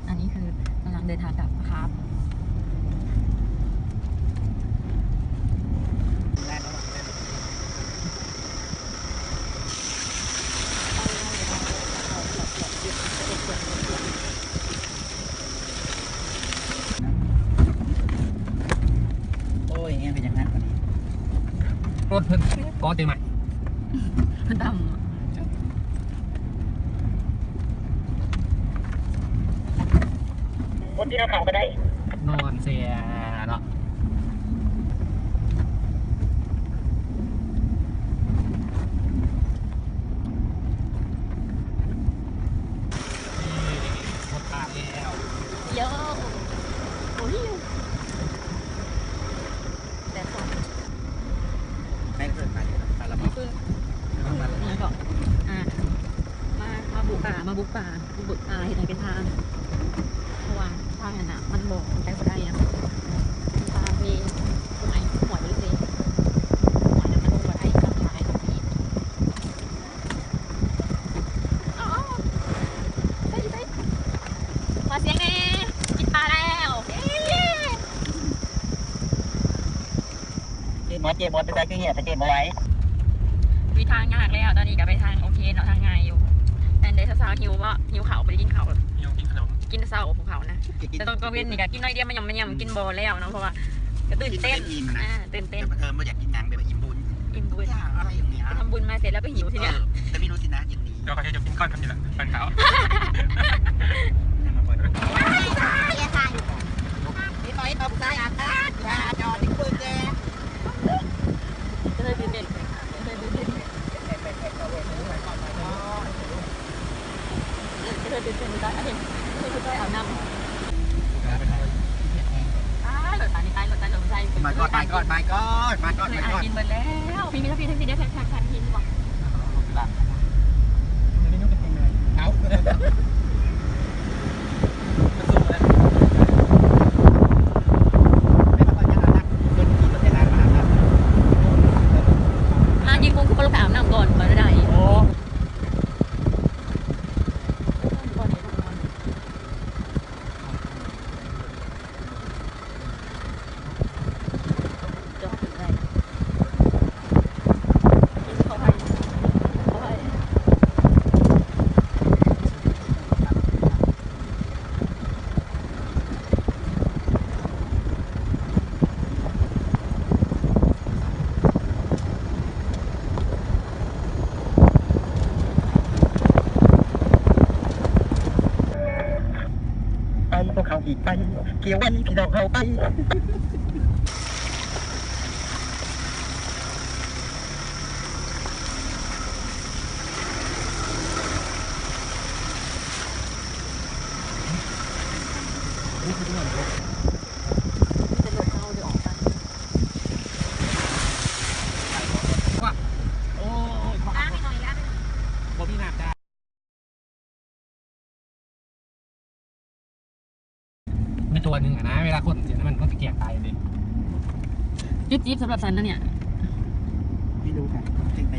ອັນນີ້ຄືກຳລັງເດີນທາງກັບນະຄັບ. ໂອ້ຍ ແຮງໄປຈັ່ງນັ້ນບັດນີ້ ລົດເພິ່ນກໍເຕັມໃໝ່ ເພິ່ນດຳ ຄົນທີ່ເຮົາເຂົ້າກໍໄດ້ ນອນເຊຍເນາະ. ນີ້ ຮອດທ່າແລ້ວ ໂຍ ໂອ້ຍ ແດດສ່ອງ ແມ່ນເກີນໄປ ໄປລະບໍ່ ຄື ມາ ມາບຸກປ່າ ມາບຸກປ່າ ບຸກປ່າເຮັດໃຫ້ເປັນທາງ ເພາະວ່າທາງນັ້ນນະ ມັນບໍ່ ໄປບໍ່ໄດ້ນະ ມັນປ່າມີຕົ້ນໄມ້ ຫ້ວຍບໍ່ໄດ້ເດ ຫ້ວຍນັ້ນມັນລົງບໍ່ໄດ້ ຕ້ອງຂາຍຕົງນີ້. ມາສຽງແດ່ ກິນປາແລ້ວ ເຢ້ ເຈມອດ ເຈມອດ ໄປໃສຄືເຫື່ອ ແຕ່ເຈບໍ່ໄຫວ ມີທາງຍາກແລ້ວ ຕອນນີ້ກໍໄປທາງໂອເຄເນາະ ທາງງ່າຍຢູ່. ແມ່ນເດ້ ສາວໆ ຫິວບໍ່? ຫິວເຂົ້າ ບໍ່ໄດ້ກິນເຂົ້າ ຫິວກິນຂະໜົມ ກິນແຕ່ເຊົ້າພວກເຂົານະ ແຕ່ຕອນກາງເວັນນີ້ກໍກິນໜ້ອຍດຽວ ມາຫຍ້ອມມາຫຍ້ຳ ກິນບໍ່ແລ້ວເນາະ ເພາະວ່າ ກໍຕື່ນເຕັ້ນ ຕື່ນເຕັ້ນ ອ່າ ຕື່ນເຕັ້ນ ເອີ ບໍ່ຢາກກິນຫຍັງ ແບບວ່າອີ່ມບຸນ ອີ່ມບຸນ ຢາກອະໄລຢ່າງນີ້ ໄປທຳບຸນມາເສັດແລ້ວກໍຫິວທີນີ້ ເອີ ແຕ່ເມນູຊີ້ນະ ເຢັນດີ ດອກກະເທດຢູ່ກິນກ່ອນ ທຳນີ້ລະ ປັນເຂົ້າ ເຫັນບໍ່ ເຫັນບໍ່ ຜູ້ຊາຍອາກາດ ຈະເລີຍຕື່ນເຕັ້ນ ຈະເລີຍຕື່ນເຕັ້ນ ຈະເລີຍຕື່ນເຕັ້ນ ອາບນ້ຳ ຕາຍ ລົດຕາຍ ລົດຕາຍ ລົດໃສ່ ມາກ່ອນ ມາກ່ອນ ມາກ່ອນ ມາກ່ອນ ມາກ່ອນ ກິນເບິດແລ້ວ ມີ ມີທັງພີ້ ທັງພີ້ ເດ້ ແພັກ ແພັກ ແພັກ ກິນບໍ່ ເອົາ ມາກິນກຸ້ງຄືບໍ່ລົງໄປອາບນ້ຳກ່ອນ ກ່ອນຈະໄດ້ ໂອ້. ໄປ ພວກເຮົາຊິໄປ ກ່ຽວໄວ້ພີ່ນ້ອງເຮົາໄປ. ໂອ້ຍ ບໍ່ມີນ້ຳຈ້າ. ມີຕົວໜຶ່ງອະນະ ເວລາຄົນເສຍນ້ຳມັນ ມັນຊິແກ້ງຕາຍເດ້. ຈິບໆ ສຳລັບສັນນະເນຍ ໄມ່ຮູ້ຄ່ະ ເກັ່ງໄປ.